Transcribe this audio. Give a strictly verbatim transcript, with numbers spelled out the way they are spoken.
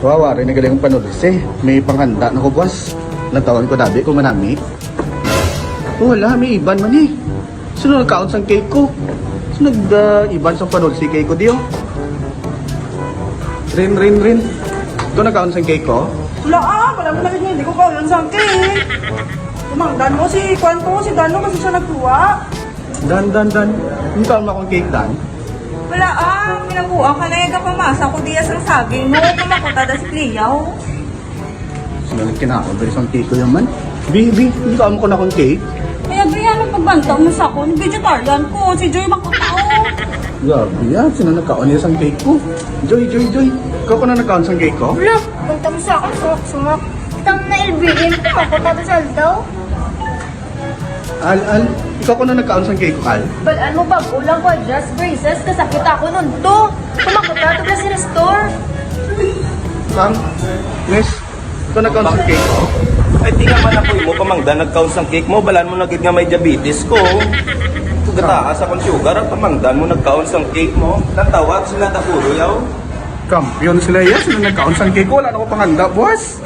Wawa rin ang galing panulsi. May panghanda na ko, boss. Lantawan ko dabi kung manami. Wala, may iban man eh. Sino nagkaon sang cake ko? Sino nag-iban sang panulsi cake ko, diyo? Rin, rin, rin. Ikaw nagkaon sang cake ko? Wala ah, wala mo na hindi ko kaon sang cake. Tumangdan mo si Kwan ko, si Dano kasi siya nagkuha. Dan, Dan, Dan. Ang kaon mo akong cake, Dan? Wala ah, minabuang ka na yung kapamasa ko diya sang saging mo. Kumakuta da si Cleo. Sino nagkinaon? Dali sang cake ko yaman. Bi, bi, hindi ka amo ko na akong cake? Kaya kaya nang pagbanta mo sa akon, vegetarian ko, si Joy makutao. Grabe yan, sino nagkaon niya sang cake ko? Joy, Joy, Joy, ikaw ko na nagkaon sang cake ko? Wala, banta mo sa akon, sungak-sungak. Tang na L B M, kumakuta da sa aldaw. Al, Al, ikaw ko na nagkaon sang cake ko, Al? Balaan mo, bag-o lang ko, just braces, kasakit ako nun to. Kumakuta to sa restore. Ma'am, miss, ikaw nagkaon sang cake ko? Ay, di naman ako imo pamangdan nagkaon sang cake mo. Balaan mo na gid nga may diabetes ko. Kung gataas akong sugar, at pamangdan mo nagkaon sang cake mo. Natawag sila tapulo yaw. Kampiyon sila, yes. Sila nagkaon sang cake ko. Wala na ko panganda, boss.